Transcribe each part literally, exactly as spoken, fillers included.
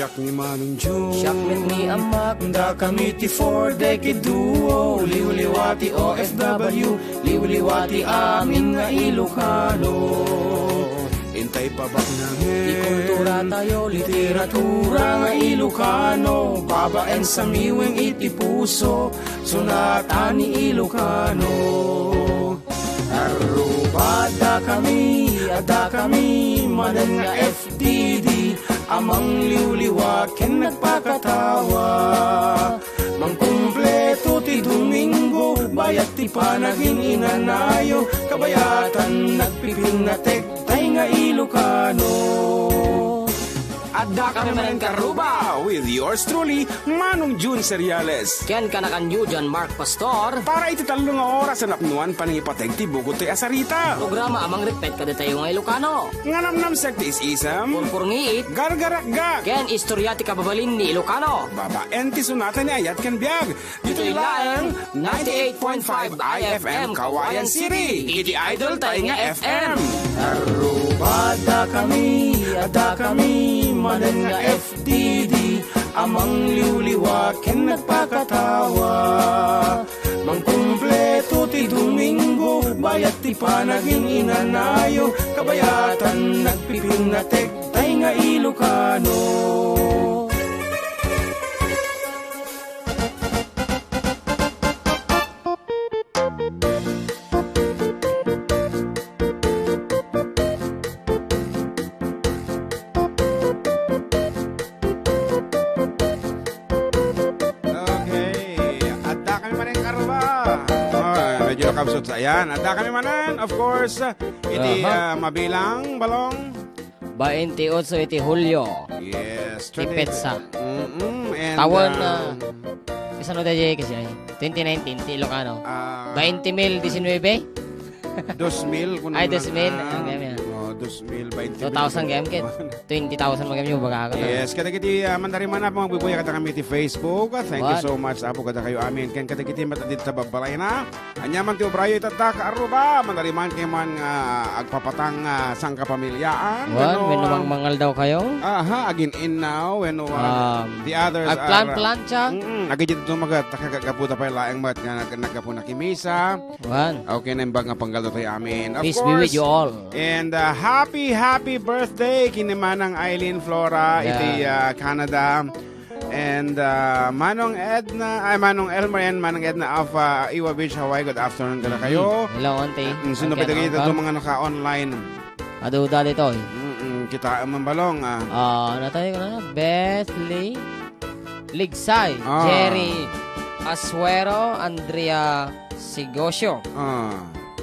Siak ni Manong Jun. Siak met ni Ammak. Dakami ti Four Decade Duo. Liwliwa ti O F W. Liwliwa ti amin nga Ilocano. Intay pabaknangen. Ti kultura tayo, literatura nga Ilocano. Babaen sa miwing iti puso. Sunatan ni Ilocano. Arrubadakami, adakami, manen nga F D D, a mangliwliwa ken nagpakatawa. Mangkumpleto ti Domingo, bayat ti panagin-inanayo, kabayatan nagpipinnatek, tay nga Ilocano. Adda kami manen karuba with yours truly, Manong Jun Seriales. Ken kanakanyo, John Mark Pastor. Para iti tallo nga oras a napnuan panangipateg ti bukod toy a sarita. Programa a mangrikpet kadatayo nga Ilocano. Nga namnamsek ti is-isem. Purpurngiit. Gargarakgak. Ken istorya ti kababalin ni Ilocano. Babaen ti sunatan ni ayat ken biag. Ditoy laeng ninety-eight point five I F M Kawayan City. Iti idol tay nga F M. Arrubadakami, adakami, manen nga F D D, a mangliwliwa ken nagpakatawa. Mangkumpleto ti Domingo, bayat ti panagin-inanayo, kabayatan nagpipinnatek tay nga Ilocano. Okay. Adda kami manen karuba. Oh, medyo nakabsot sa, ayan. Adda kami manen, of course, iti, Aha. ah, mabilang, balong. Baintiotso iti Hulyo. Yes, Ti twenty petsa. Mm-mm, and, Tawen, um, ah, kasano tayo kasi ay? Twenty nineteen, ti Ilocano. Ah. Bainti mil disinwebe? Dos mil, kung Ay, lang, dos mil, ah, ang game yan. Oh, dos mil, bainti mil. Two thousand game kit. Twenty thousand mo game yung baga ako na. Yes, kadagiti, ah, mandarimana, mga bubuya, kadakami ti Facebook. Ah, thank you What? so much, Apo, kadakayo amin. Ken kadagiti met adda ta babbalayna. Ania man ti ubrayo itatta, kaaruba, manariman kayo man nga agpapatang, ah, sangkapamiliaan, Wan, wenno, wenno ah, mangmangal daw kayo? Aha, agin-innaw, wenno, ah, Um, the others are, agplan-plancha. Mm-mm, agidit dumagat, ta kagagapu da pay laeng met nga nag-, naggapu na kimisa. Wan. Okay, naimbag nga panggal da tayo amin. Of Peace be with course. you all. And, ah, happy, happy birthday kini Manang Eileen Flora, Yeah. iti, ah, Canada. And, uh, Manong Edna, ay, Manong Elmer and Manong Edna of, uh, Iwa Beach, Hawaii. Good afternoon kada kayo. Mm. Hello, auntie. Mm, sino Again, pa dagiti uncle. Ito mga naka-online? Aduda dito, eh. Mm-mm, kita man balong, ah. Ah, ano tayo na? Beth Lee Ligsay, Ah. Jerry Asuero, Andrea Sigosio. Ah.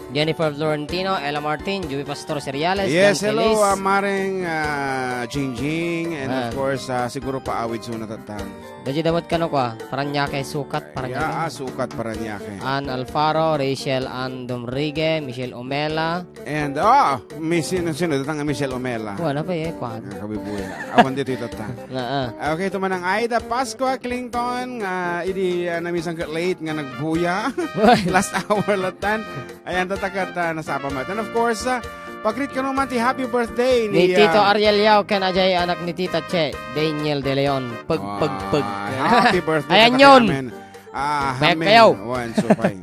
Jennifer Florentino, Ella Martin, Joey Pastor Seriales, Yes, Dante hello, Liz. ah, Mareng, ah, Jingjing, and of Ah. course, ah, siguro paawid suna tatan. Dadya damat kano kwa, Paranaque, sukat, Paranaque. Yeah, ah, sukat, Paranaque. Ann Alfaro, Rachel Ann Domrigue, Michelle Omela. And, ah, Miss, sino, sino, datang nga Michelle Omela. Wala pa eh, kwan. Ah, kabibuya. Awan dito ito ta. Na, ah. Okay, ito man ang Aida Pascua Clinton, nga idi, ah, namisan ka late nga nagbuya. Uy. Last hour latan. Ayan, tatakat, ah, nasapa met. And of course, ah, pagkrit ka naman ti happy birthday ni, Ni Tito ah, Ariel Yao, ken ajay anak ni Tita Che, Daniel De Leon. Pag, pag, pag. Ah, happy birthday Ayan ka yun. Amen. Ah, Bayak amen. kayo. Wan, so fine.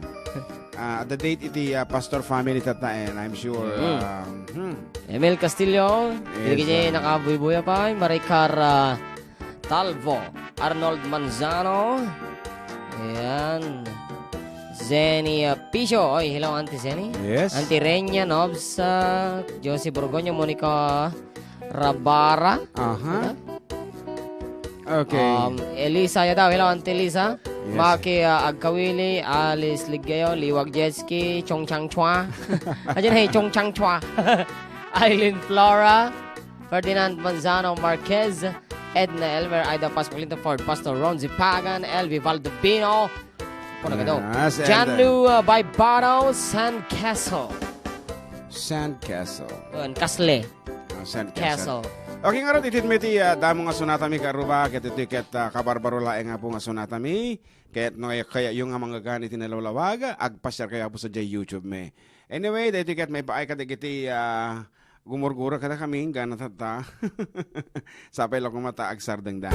Ah, the date iti, ah, Pastor family tata, and I'm sure, Mm. ah, hmm. Emil Castillo, Yes, dili kanya ah. nakabuybuya pa, Maricar, ah, Talvo, Arnold Manzano. Ayan. Zenny, uh, Piso. Oy, hello, Auntie Zenny. Yes. Auntie Renya Nobs, uh, Josie Borgoño, Monica Rabara. Aha. Diba? Okay. Um, Elisa, ya daw. Hello, Auntie Elisa. Yes. Maki, uh, Agkawili, Alice Ligayo, Liwag Jetski, Chong Chang Chua. Ayan, hey, Chong Chang Chua. Eileen Flora. Ferdinand Manzano Marquez, Edna Elmer, Ida Pascualito Ford, Pastor Ronzi Pagan, Elvi Valdivino, Pura ka daw. Yes, and, John uh, Lou, uh, Barbaro, Sandcastle. Sandcastle. Yun, Castle. Ah, Sandcastle. Castle. Okay, ngarud, itid mi ti, uh, damo nga sunatami, karuba, ket iti ket, uh, kabarbaro laeng nga po nga sunatami. Ket no kaya, kaya yung nga manggagan iti nalawlawag, agpasiar kayo po sa jay YouTube mi. Anyway, daytoy ket maipaay kadagiti, ah, gumurgura kadakami, inggana tatta. Sapay la koma ta agsardengdan.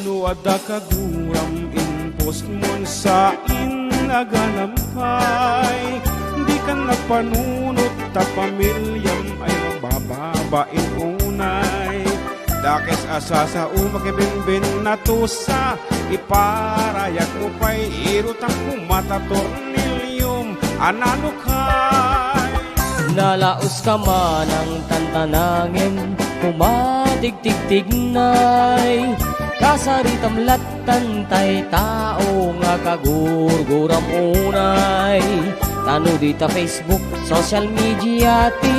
No adda kaguram, impostmon sa inaganan pay. Dikan nagpanunot ta pamiliam ay mababain unay. Dakes a sasao, makibimbin natusa, iparayagmo pay, irutak koma ta torniliom a nalukay. Nalaus ka manang tantanangem, kumatigtigtignay. Kasaritam lattan tay tao nga kagurguram unay. Ta no dita Facebook, social media ti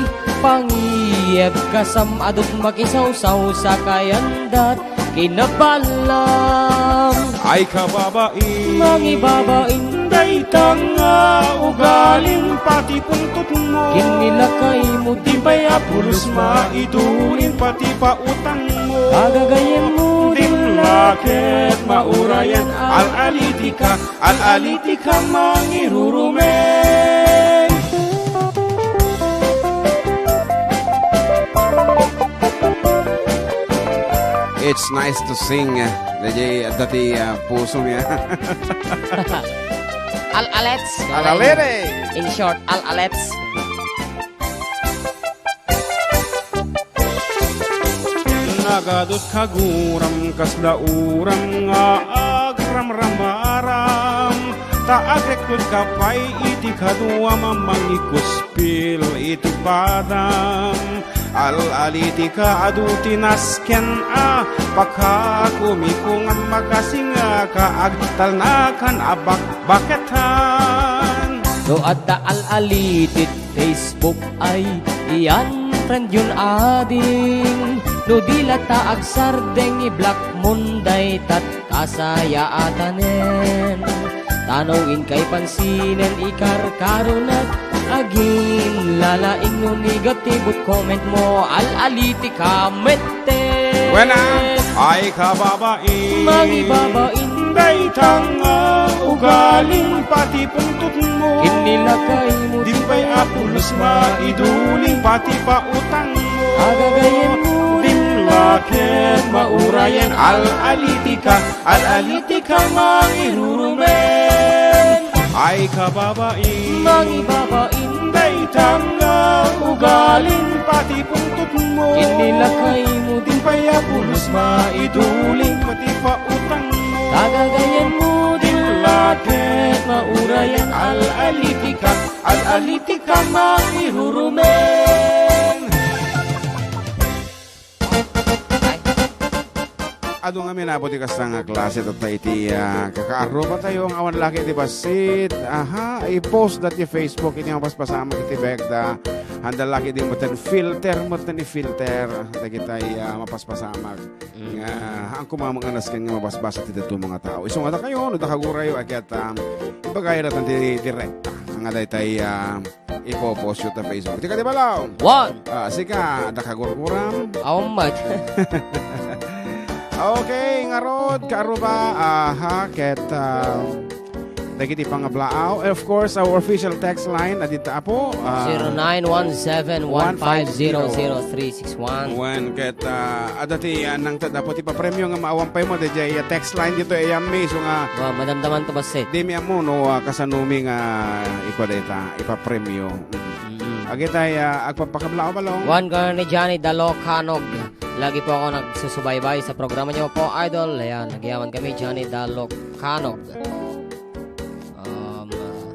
pangiyeb kasam adut makisawsaw sa kayandat kinabalam. Ay kababain, mangibabain dayta nga ugalim pati pungtotmo. Kinni lakaymo, di pay a pulos maidulin pati pautangmo. Agagayemmo, dimla ket maurayan, al-alitika, al-alitika mangirurumen. It's nice to sing. Dayjay adda ti, ah, pusom ya. Al-alets. Al-alere. In short, al-alets. Nagadut kaguram kasla uram nga agramramaram, ta agrektud ka pay iti kaduam a mangikuspil iti padam. Al-alitika adu ti nasken a pakakumiko nga makasingaka agtalnakan a bakbaketan. No adda al-alitit Facebook ay i-unfriend yon ading. No di latta agsardeng, i-block mon daytat kasayaatanen. Ta no inkay pansinen, ikarkaronak, aginlalaing no negative comment mo, al-alitika metten. Buena. Ay kababain, mangibabain dayta nga ugalim pati pungtotmo. Kinni lakaymo, di pay a pulos maidulin pati pautangmo. Agagayemmo, dimla ket maurayan, al-alitika, al-alitika mangirurumen. Ay kababain, mangibabain dayta nga ugalim pati pungtotmo. Kinni lakaymo, di pay a pulos maidulin pati pautangmo. Agagayemmo, dimla ket maurayan, al-alitika, al-alitika mangirurumen. Adu ngamin, Apo, ti kasta nga klase tatta iti, ah, kakaarrubatayo nga awan la ket iti bassit. Aha, i-post da ti Facebook iti mapaspasamak iti bag da. Haan da la ket di metten filter, metten i-filter dagitay, ah, mapaspasamak. Mm. Nga, haan koma nga nasken nga mabasbasa ti dadduma nga tao. Isu nga dakayo, no dakagurayo, a ket, ah, ibagayo latta ti direkta. Nga daytay, ah, ipo-post yo ta Facebook. Tika di balaw? One. Ah, sika, dakagurguram? Awan met. Okay, ngarud, kaaruba, aha, ket, ah, dagiti pangablaaw. And of course, our official text line, adita, Apo, ah, zero nine one seven, one five zero zero three six one. Wen ket, ah, adda ti, ah, nangted, Apo, ti papremio nga maawan pay mo, dayjay, ah, text line ditoy, ayammi, isu nga Wa, madamdaman to bassit. Dimi ammo no, ah, kasanomi nga ikua dayta, ipapremio. Mm. Mm. Agitay, ah, agpapakablaaw, Balong. One girl ni Johnny Dalo Kanog. Lagi po ako nagsusubaybay sa programa niyo po, Idol. Ayan, nagyaman kami, Johnny Dalo Kanog. Um, ah,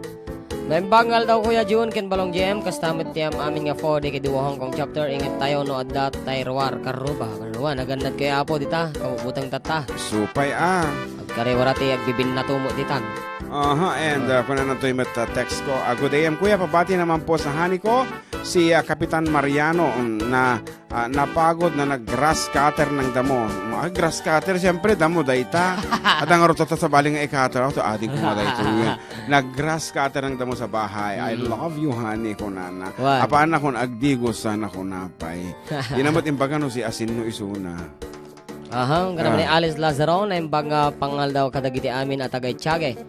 naimbag nga aldaw, Kuya Jun, ken Balong J M, kasta met ti am-amin nga four D ket duwa Hong Kong chapter, inget tayo no adda tay ruar, karuba, karuba, nagannad kayo, Apo, dita, kabubutang tatta. Supay, ah. Agkariwara ti agbibinnato mo ditan. Aha, and, ah, kunana toy met, ah, text ko. Ah, good A M, Kuya, pabati naman po sa honey ko, si, ah, Kapitan Mariano, mm, na, ah, napagod na nag-grass cutter ng damo. Ah, grass cutter, siyempre, damo dayta. At ang ruto ta sa baling nga i-cutter, ato, adik mo dayta. Nag-grass cutter ng damo sa bahay. "I Mm. love you, honey," kunana. Wan. Apana kun agdigos sana kunapay. Di na met imbaga no si asin no isuna. Aha, ang Ah. ni Alice Lazaro, naimbag nga pangaldaw kadagiti amin a taga Itiague.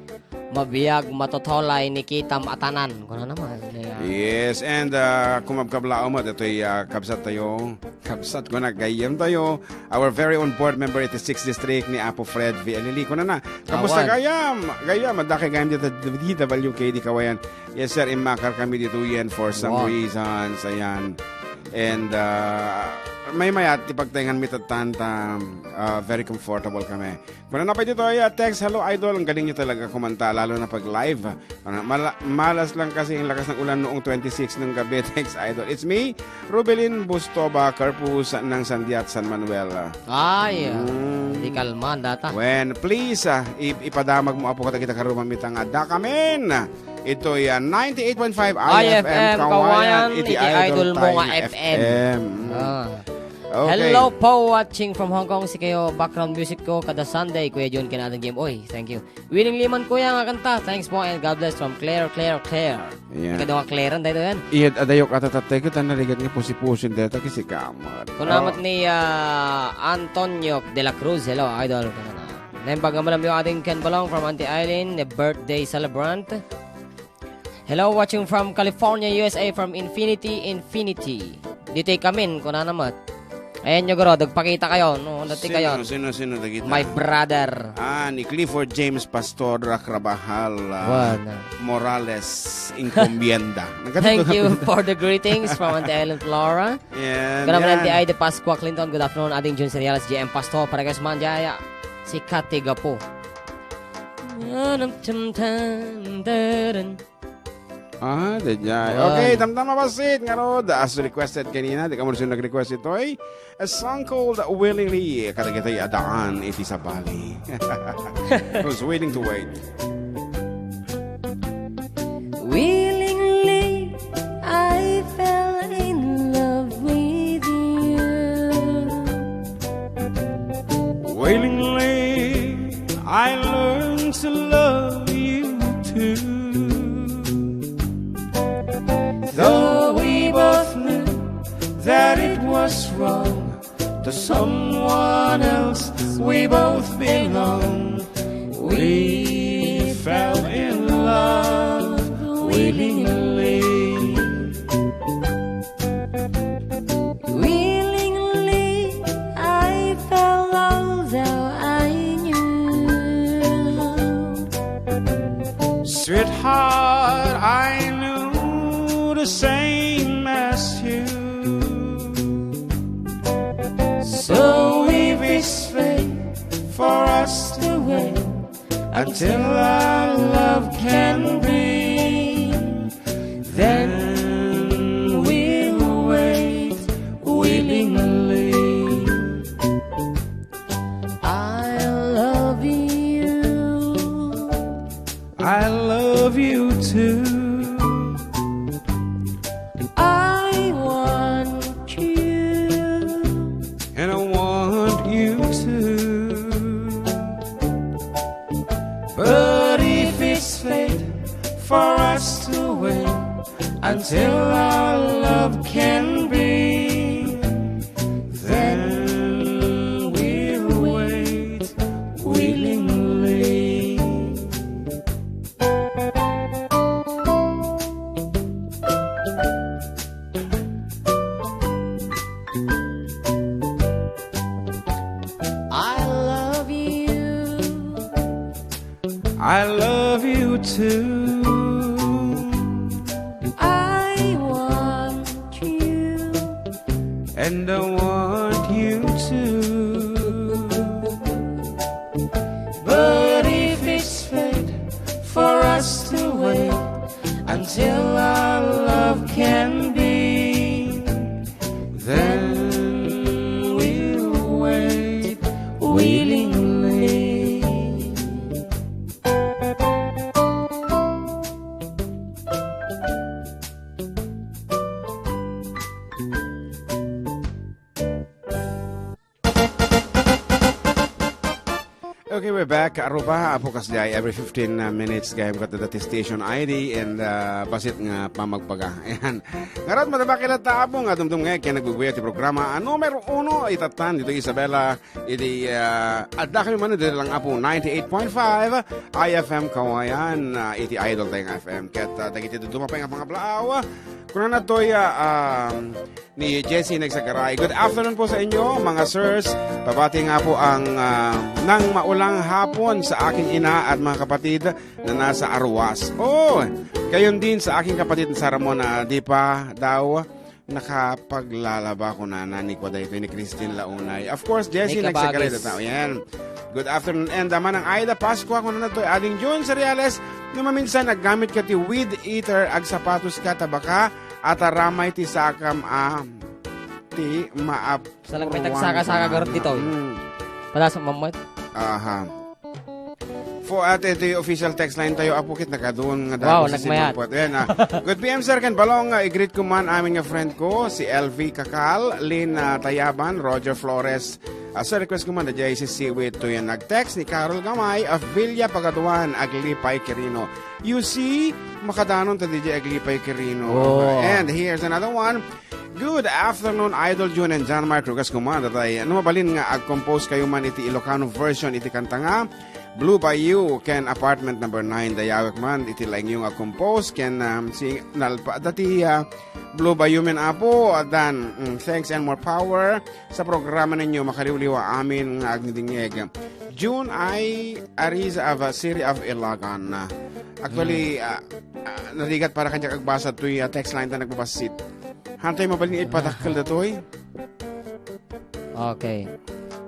mabiag, matotolay, ni kitam a tanan. Kuna naman. Yes, and, ah, kumabkablaw met itoy, ah, kabsat tayo. Kabsat ko na, gayyem tayo. Our very own board member iti sixth District ni Apo Fred V. Alili. Kuna na, kamusta Awan. Gayyem? Gayyem, adda kay gayyem dito, D W K D Kawayan. Yes, sir, immakar kami dito yan for some Wow. reasons. Ayan. And, ah, may mayat, ipagtaingan mi tattan ta, ah, very comfortable kami. Kuna na pay ditoy, ah, text, "Hello, idol. Ang galing niyo talaga kumanta, lalo na pag live." Ano, mala-, malas lang kasi ang lakas ng ulan noong twenty-six ng gabi. Text, idol. It's me, Rubelin Bustoba, Carpus ng Sandiat, San Manuel. Ay, ah, Mm. di kalman, data. When, please, ah, i-, ipadamag mo, apo, kadagita karuma mi ta nga dakamin. Itoy, ah, ninety-eight point five I F M I F M Kawayan, Kawayan, iti iti Idol idol mo nga Time F M. F M. Ah. Okay. Hello po, watching from Hong Kong. Si kayo, background music ko kada Sunday, Kuya Jun, ken Ate Game. Oy, thank you. Willingly man, Kuya, nga kanta. Thanks po and God bless from Claire, Claire, Claire. Ayan. Ikaw nga Claire, dahil yan. Iyad adayok ata tatay kita, narigat nga pusi-pusin deta, kisi kamat. Kunamat Oh. ni, ah, Antonio de la Cruz. Hello, idol. Naimbag nga malam yung ating Ken Balong from Auntie Eileen, the birthday celebrant. Hello, watching from California, U S A, from Infinity, Infinity. Dito'y kamin, kunana met. Ayan nyo, guro, nagpakita kayo, no? Dati Sino, kayo. sino, sino, dagita? My brother. Ah, ni Clifford James Pastor Akrabahal, ah, Wan. Morales Incumbienda. Nagkatito Thank na you po. for the greetings from Auntie Ellen Flora. Yan, Good afternoon, yan. Auntie Ay de Pascua Clinton. Good afternoon, Ading Jun Seriales, J M Pastor, Paregas Manjaya, si Kati Gapo. Anam tam tam daran. Ah, daydiay. Wow. Okay, tamtam a bassit. Ngarud, as requested kanina, di ka mo nag-request itoy. A song called Willingly. Kadagitay adaan iti sabali. Who's willing to wait? Willingly, I fell in love with you. Willingly, I learned to love you too. Though we both knew that it was wrong to someone else, we both belong. We fell in love willingly. Willingly, I fell, although I knew. Sweetheart, I knew the same as you. So if it's fate for us to wait until our love can be, then we'll wait willingly. I love you. I love you too. I want you. And I want you too. But if it's fate for us to wait until our love can be, then we'll wait willingly. I love you. I love you too. I want you. And I want you too. But if it's fate for us to wait until our love can be, then we'll wait willingly. Okay, we're back. Aruba, Apo Kasdiay, every fifteen, uh, minutes, gayam kat dati station I D and, uh, basit nga pamagbaga. Ayan. Ngarud, madama kay latta, Apo, nga dumdum nga, kaya nagbubuyat ti programa. Ah, numero uno, itatan, dito Isabela, iti, uh, adda kami man, dito lang, Apo, ninety-eight point five, I F M Kawayan, uh, iti Idol tayong F M. Ket, uh, dagiti duduma pa nga mga blaaw, kunana toy, uh, um, ni Jessie Nagsagaray. Good afternoon po sa inyo, mga sirs. Pabati nga po ang, ah, nang maulang hapon sa aking ina at mga kapatid na nasa Aruas. Oh, gayon din sa aking kapatid sa Ramon na di pa daw nakapaglalaba ko na, ni kwa daytoy ni Christine Launay. Of course, Jessie Nagsagaray. Tao yan. Good afternoon. And naman ang Aida Pascua, kung ano to, Ading June Cereales, na maminsan naggamit ka ti weed eater, agsapatos ka, tabaka, ataramay ti sakam a ti maap. Sa nagpay tagsaka-saka garud dito. Mm. Pala sa mamot. Aha. For at ito yung official text line tayo, Apo, kit nakadun nga daw si nagmayat. Ayan, ah. Good P M, sir, kan Balong, ah, i-greet ko man amin nga friend ko, si L V Kakal, Lynn, ah, Tayaban, Roger Flores. Ah, sir, request ko man, da J C C with to yan. Nag-text ni Carol Gamay of Villa Pagaduan, Aglipay, Quirino. You see, makadanon ta D J Aglipay Quirino. Oh. And here's another one. Good afternoon, Idol June and John Mark Rugas Kumanda. Tay, ano mabalin nga ag-compose kayo man iti Ilocano version iti kanta nga Blue Bayou ken Apartment Number Nine, dayawek man iti laing nga compose ken, um, si nalpa dati, uh, Blue Bayou men, Apo, adan, mm, thanks and more power sa programa ninyo, makaliwliwa amin nga agdingdingeg. June I Ariza of, uh, City of Ilagan. Actually, uh, uh, narigat para kanya agbasa toy, uh, text line ta nagbabasit. Hantay mabalin ipadakkel datoy. Okay.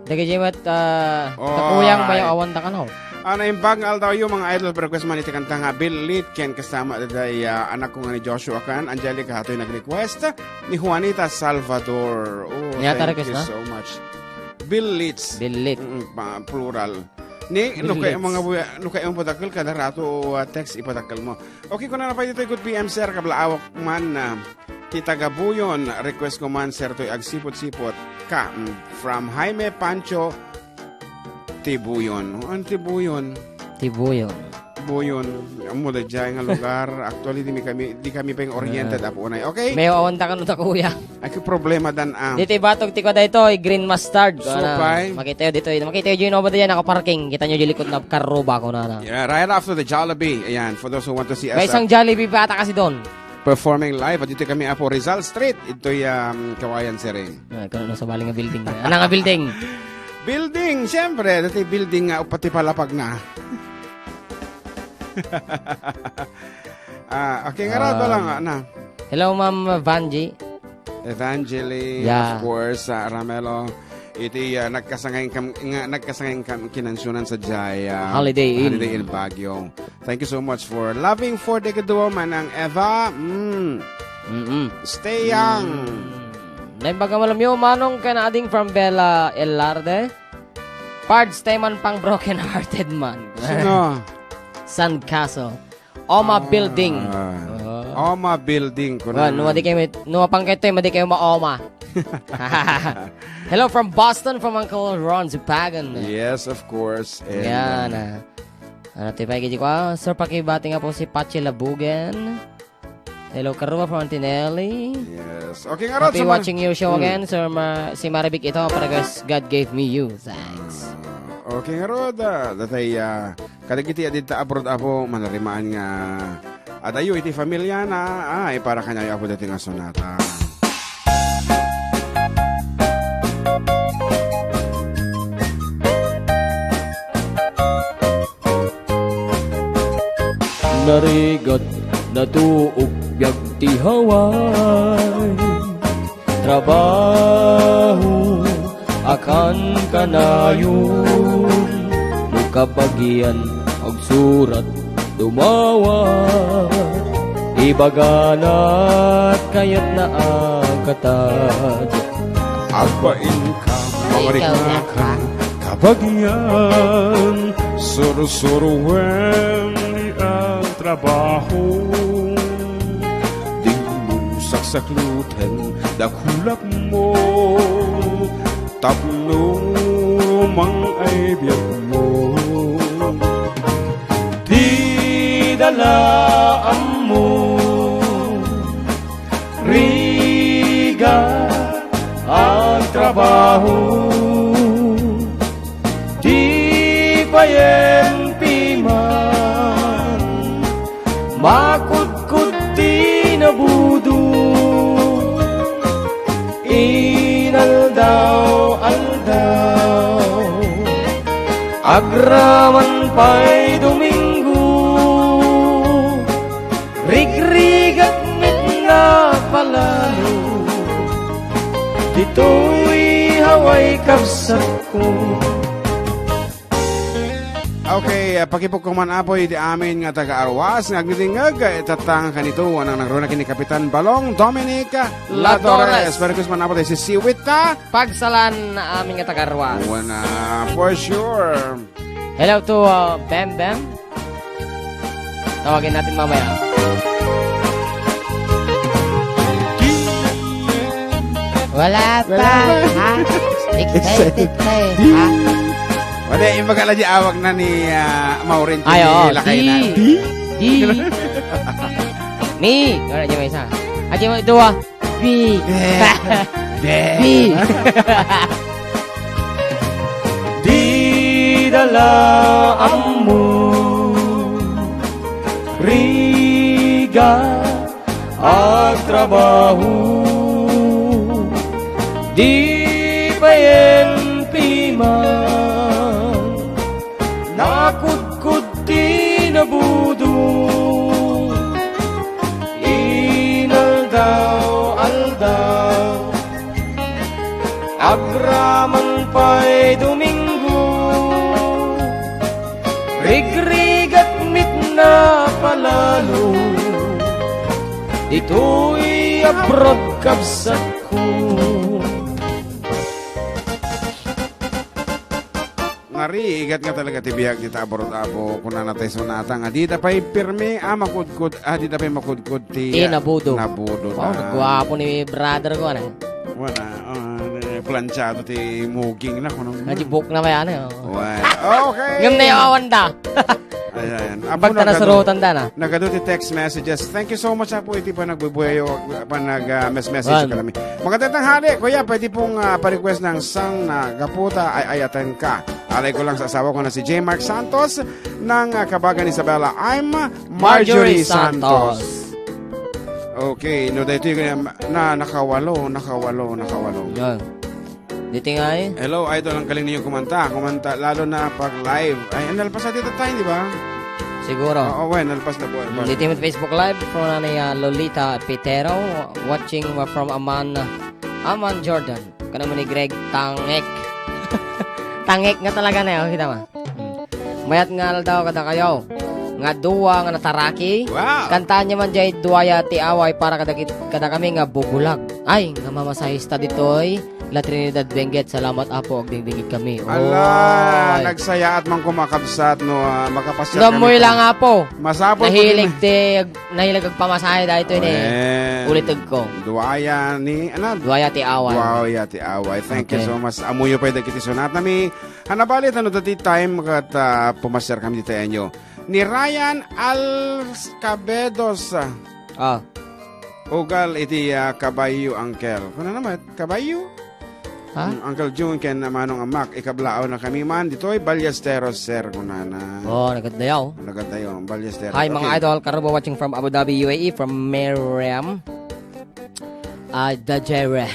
Dagiti met, ah, oh, kakuyang ay. Mayaw awan da kano. Ah, naimbag nga aldaw yu, mga idol, request man iti kanta nga Bill Litken kasama day, ah, anak ko nga ni Joshua kan Angelica, hatoy nag-request ni Juanita Salvador. Oh, thank you so much. Bill Litz. Bill Litz. Mm, pa-, plural. Ni, no kay mga buya, no kay ang padakkel kada rato, ah, text ipadakkel mo. Okay, kuna na pa dito, good P M, sir, kablaawak man na ti taga Buyon, request ko man, sir, toy agsipot-sipot ka, mm, from Jaime Pancho Tibuyon. Oh, ano Tibuyon? Tibuyon. Buyon. Amo da jay nga lugar. Actually, di mi kami, di kami pa yung oriented, ah, Apo Unay. Okay? May awan ta kano ta, kuya. Ay, ke problema dan, ah. Dito, ibatog ti kwa daytoy, green mustard. Supay. Makita yo dito, makita yo, Gino, ba diyan, nakaparking. Kita nyo di likod na karro ba, kuna na. Yeah, right after the Jollibee. Ayan, for those who want to see us, may isang, ah, Jollibee pa ata kasi doon. Performing live, at dito kami, Apo, Rizal Street. Ito'y, um, Kawayan Siring. Ah, kung ano sa bali nga building. Ano nga building? Building, siyempre. Dati building nga, upati palapag na. Ah, okay, nga rato lang, ah, na. Hello, Ma'am Vanji. Evangeline, of course, ah, Ramelo. Iti, ah, nagkasangayng kam-, nga, nagkasangayng kam-, kinansunan sa jay, ah, Holiday Inn. Holiday Inn Baguio. Thank you so much for loving for the Kaduo, Manang Eva. Mm. Mm-mm. Stay young. Mm. Naimbag nga malam yo, Manong Kanading from Bella Elarde. Pard, stay man pang broken hearted man. Sino? San Caso. Oma Building. Ah. Oh. Oma Building, kuna. Well, no, madi kayo, no, pang kayo, madi kayo ma-oma. Hello from Boston, from Uncle Ron Zupagan. Yes, of course. And, yan, um, ah. Ano, tipay, gidi ko, ah, sir, pakibati nga po si Pachi Labugan. Hello, Karua from Antinelli. Yes. Okay, nga, Rod, happy watching your show again, Sir Ma-, si Marivic ito, para God gave me you. Thanks. Ah, okay, nga, Rod, ah, datay, ah, kadagiti adita abroad, Apo, manarimaan nga adayo iti familia na, ah, ay para kanyayo, Apo, dati nga sonata. Narigat, natuok biag ti Hawaii. Trabaho a kankanayon, no kabagian agsurat dumawat, ibagana kayatna a katad. Agbainka, mamariknaka, kabagian, sursuroen ti agtrabaho. Dimo saksakluten dakulapmo tapno mangay biagmo. Dala ammo, rigat agtrabaho, di payen piman makudkod ti nabudo. Inaldaw-aldaw, agraman pay Domingo, rigrigat met napalalo. Ditoy Hawaii, kabsatko. Okay, ah, pakipugko man, Apo, iti amin nga taga-Arwas nga agdingdingngeg, eh, tattang kanito, anang nangruna ken ni Kapitan Balong Dominic Ladores. Ladores. Merry Christmas, Apo, tayo si Siwit ta. Pagsalan na amin nga taga-Arwas. Wana, for sure. Hello to, uh, Bem Bem. Tawagin natin mamaya. Wala pa, Wala pa. Ha? Excited ka eh, ha? Wala, yung magkala di awag na ni, ah, Maureen Ay, oo. Lakay na. Di. Di. Di. Mi. Wala di may isa. Adi mo, duwa. Bi. Be. Bi. Di dala ammo, rigat agtrabaho, di payen piman nakudkod ti nabudo. Inaldaw-aldaw, agraman pay Domingo, rigrigat met napalalo, ditoy abroad, kabsatko. Ngarigat nga talaga ti biag dita abroad, Apo. Kunana tay sonata nga dida pay pirmi a makudkod, a dida pay makudkod ti, Ti ah, nabudo. Nabudo. Wow, na. Guwapo ni brother ko, ano? Wala, ah, planchado ti muging na, kuno. Nga, di buhok na may ano, oh. Wala. Okay. Ngem na yawan da. Ayan. Apo, Pagta nagadu-, nasurutan da na. Nagadu ti text messages. Thank you so much, Apo, iti panagbubuyo, panag, ah, mes-, message Wan. Kalami. Magandang tanghali, Kuya. Pwede pong, ah, pa-request ng sang na gaputa ay ayatan ka. Alay ko lang sa asawa ko na si J Mark Santos ng, ah, Kabagan Isabela. I'm Marjorie Marjorie Santos. Santos. Okay, no, dito yung, na, nakawalo, nakawalo, nakawalo. Yan. Dito nga eh. Hello, idol. Ang galing ninyo kumanta. Kumanta, lalo na pag live. Ay, ang nalpas na dito tayo, di ba? Siguro. Oo, well, nalpas na po. Mm, dito yung Facebook Live from nanay, ah, Lolita Pitero, watching from Amman, Amman, Jordan. Kano mo ni Greg Tangek. Tangek nga talaga na, oh, kita mo. Hmm. Mayat nga aldaw kadakayo nga dua nga nataraki. Wow! Kantaan niya man jay duaya ti away para kadakit-, kadakami nga bubulag. Ay, nga mamasahista ditoy La Trinidad Benguet. Salamat, Apo, agdingdingit kami. Ala, Oy. Nagsayaat man ko, makabsat, no, ah, makapasya Damoy kami. Lang, Apo. Masapol ko Nahilig din. Ti, nahilig agpamasahe dahil ito ini. Wen. Ulit ko. Duaya ni, ano? Duaya ti away. Duaya ti away. Thank you Okay. so much. Amuyo pay dagiti sonatami. Hanabali, tano dati time kat, ah, pumasyar kami dita enyo. Ni Ryan Alcabedos, ah, Ah. Ugal iti, ah, kabayo, uncle. Kuna naman, kabayo? Ha? Mm, Uncle June ken Manong Amak, ikablaaw na kami man. Ditoy, Ballesteros, sir, kunana. Oh, nagadayaw. Nagadayaw, Ballesteros. Hi, mga Okay. idol. Karubo watching from Abu Dhabi, U A E, from Miriam. Ah, Dajere.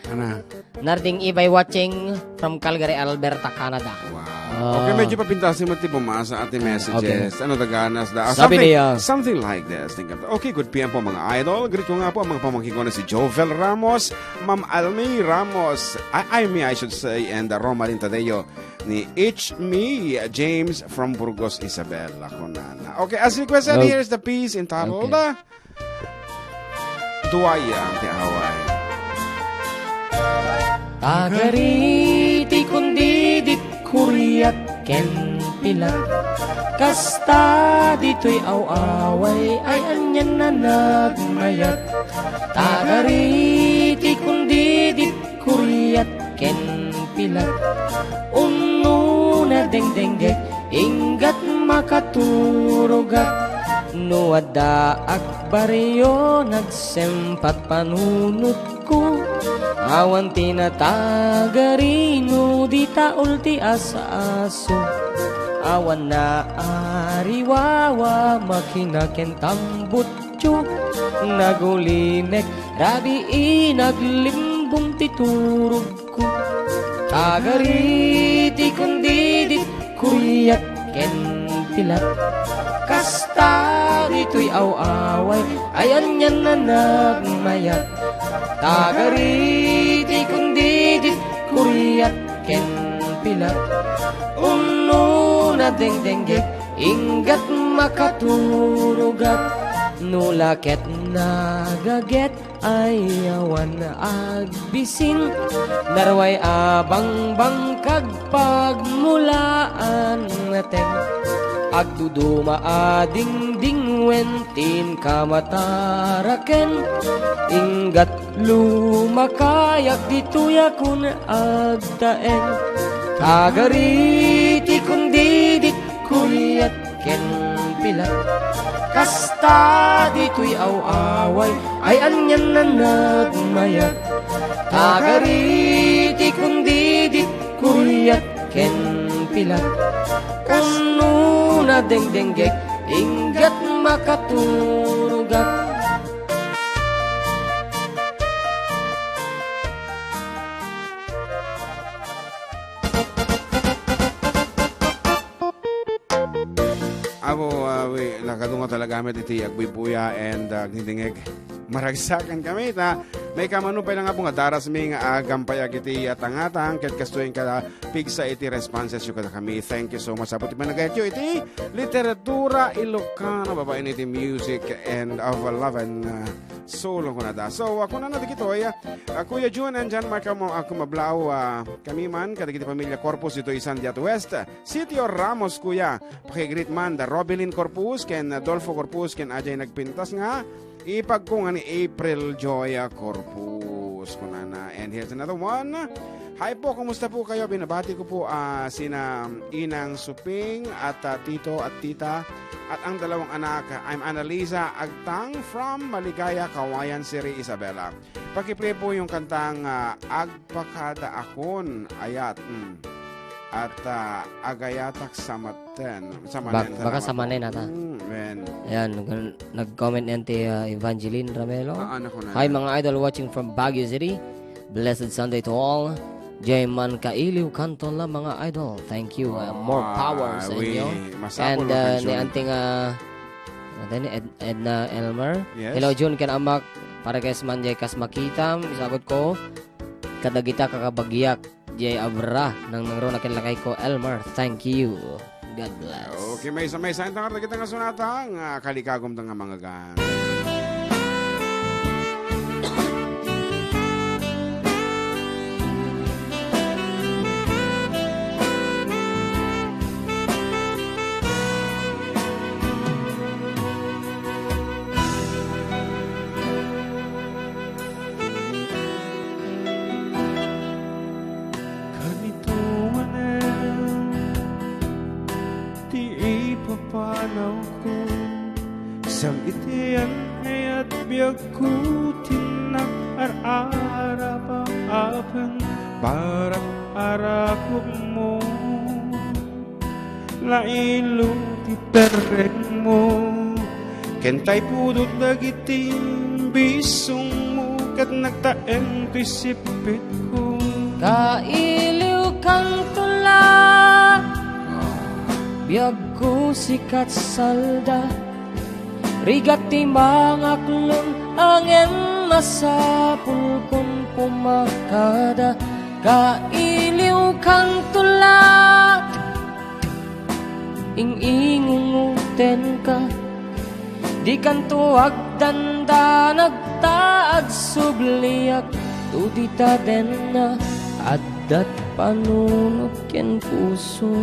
Ana? Narding Ibay watching from Calgary, Alberta, Canada. Wow. Ah. Okay, medyo papintasin mo ti bumasa at ti Mm, messages. okay. Ano da ganas da? Ah, Sabi something, niya. Something like this. Think of, okay, good P M po, mga idol. Greet ko nga po ang mga pamangkin ko na si Jovel Ramos, Ma'am Almi Ramos, I, I, me, I should say, and, uh, Romalyn Tadeo ni H. Me, James from Burgos, Isabela, kunana. Okay, as requested, Oh. here's the piece entitled, Okay. uh, Duaya ti away. Tagariti kundidit kuriat ken pilat. Kasta ditoy aw-away ay anian a nagmayat. Tagariti kundidit kuriat ken pilat. Unno nadengdengget, inggat makaturugat. No addaak barrio, nagsempat panunotko. Awan ti natagari no di taul ti as-aso. Awan naariwawa, makina ken tambutso. Nagulimek rabii, naglimbong ti turog ko. Tagari ti kundidit, kuriat ken pilat. Kasta ditoy aw-away, ay anian a nagmayat. Tagari ti kundidit, kuriat ken pilat. Unno nadengdenggek, inggat makaturogak. No la ket nagaget, ay awan agbisin, narway a bangbangkag pagmulaan nateng. Agduduma a dingding wen tin kamataraken, inggat lumakayak ditoy a kun agtaeng. Tagari ti kundidit, kuriat ken pilat. Kasta ditoy aw-away, ay anian a nagmayat. Tagari ti kundidit, kuriat ken pilat. Unno nadengdenggek, inggat makaturogak. Apo, ah, we, nakadunga talaga met iti agbuybuya and, ah, agdingdingeg. Maragsakan kami ta maikkan maupay lang, Apo, nga darasmi nga agampayag iti, ah, tangatang ket kastoy nga pigsa iti responses yo kadakami. Thank you so much, Apo, ti panagayatyo iti literatura Ilocana babaen iti music and of love and, ah, soul, kunada. So, ah, kunana dagitoy, ah, Kuya Jun and John Mark, ah, kumablaw, ah, kami man kadagiti pamilya Corpus ditoy Sandiat West. Sitio Ramos, kuya. Pakigreet man da Robilin Corpus ken Dolfo Corpus ken adiay nagpintas nga ipagko nga ni April Joy Corpus, kunana. And here's another one. Hi po, kumusta po kayo? Binabati ko po, ah, sina Inang Suping at, ah, Tito at Tita at ang dalawang anak. I'm Annalisa Agtang from Maligaya, Cauayan City, Isabela. Pakiplay po yung kantang, ah, Agpakada Akon Ayat. Mm. At, ah, Agayatak Samaten. Samanen, Bak-, baka salamat po. Samanen ata. Mm, amen. Ayan, nag-, nag-comment yan ti, ah, Evangeline Ramelo. Ah, anak ko na Hi, yan. Mga idol watching from Baguio City. Blessed Sunday to all. Jay man kailiw kanto la, mga idol. Thank you. Ah, more Ah, power sa we, inyo. Masapul And, ang ah, kansyon. Ni Auntie nga, ano ni Ed-, Edna Elmer. Yes. Hello, Jun, ken amak. Para kay man jay kas makitam, isagut ko. Kadagita kakabagiak, jay abra, nang nangruna ken lakay ko, Elmer. Thank you. God bless. Okay, maysa-maysa, intangar dagita nga sonata, nga kalikagum da nga mangagan. Kanito manen ti ipapanawko, saan iti an-ayat biagko ti nakaar-arap a apen para arakupmo. Nailog ti terrengmo, ken tay pudot dagiti bisongmo, ket nagtaeng ti sippitko. Kailiwkanto la, biagko sikat salda, rigat ti mangaklon, ngem masapulkon pumakada. Kailiwkanto la, ing-ingungotenka, dikanto agdandanag ta agsubliak, to dita denna addat panunot ken puso,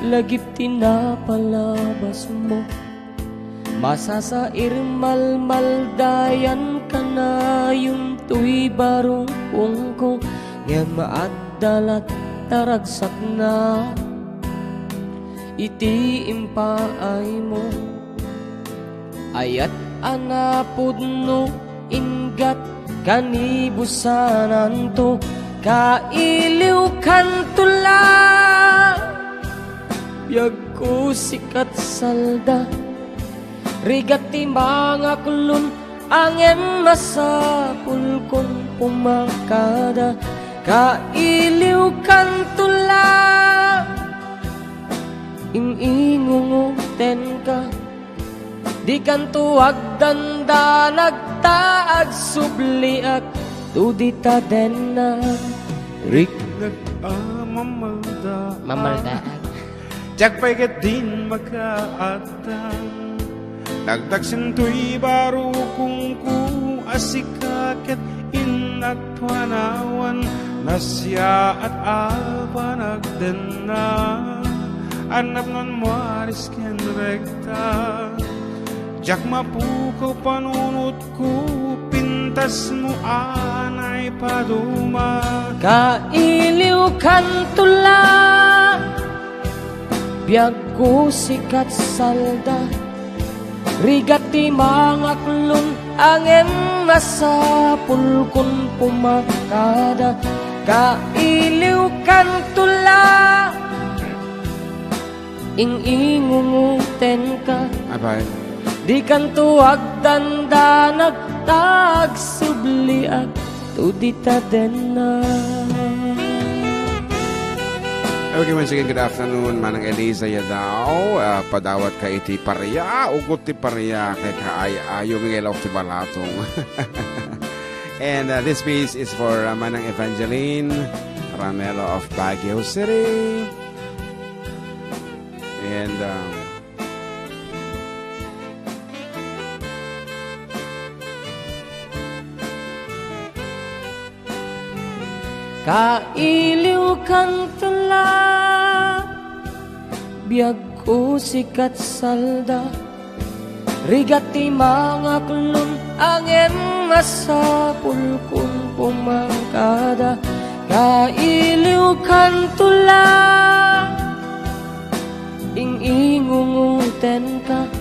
lagip ti napalabasmo. Masasair malmaldayan kanayon toy barukongko, ngem adda latta ragsakna iti impaaymo. Ayat a napudno, inggat kanibusananto, kailiwkanto la. Biagko sikat salda, rigat ti mangaklon, angem masapulkon pumakada, kailiwkanto la. Ing-ingungotenka, dikanto agdandanag ta agsubliak, to dita denna. Riknak a mamalda. Mamalda. Diak pay ketdin makaadda. Dagdagsentoy barukongko a sika ket innak panawan, nasiaat a panagdenna. Annapnon maris ken rekta. Diak mapukaw panunotko, pintasmo a naipaduma. Kailiwkanto la, biagko sikat salda, rigat ti mangaklon, angem masapulkon pumakada, kailiwkanto la. Ing-ingungotenka. Apay? Dikanto agdandanag ta agsubliak to dita denna. Okay, once again, good afternoon, Manang Eliza Yadao. Ah, padawatka iti paria, ugot ti paria, kay kaay-ayo, Miguel of ti Balatong. And, uh, this piece is for, uh, Manang Evangeline Ramelo of Baguio City. And, um, kailiwkanto la, biagko sikat salda, rigat ti mangaklon, angem masapulkon pumakada, kailiwkanto la. Ing-ingungotenka,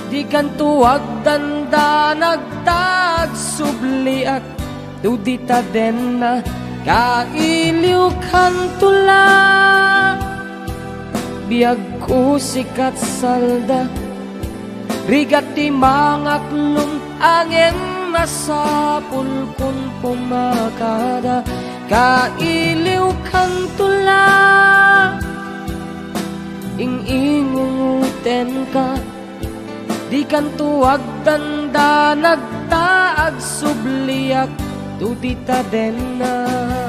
dikanto agdandanag ta agsubliak to dita denna, kailiwkanto la. Biagko sikat salda, rigat ti mangaklon, angem masapulkon pumakada, kailiwkanto la. Ing-ingungotenka, dikanto agdandanag ta agsubliak to dita denna.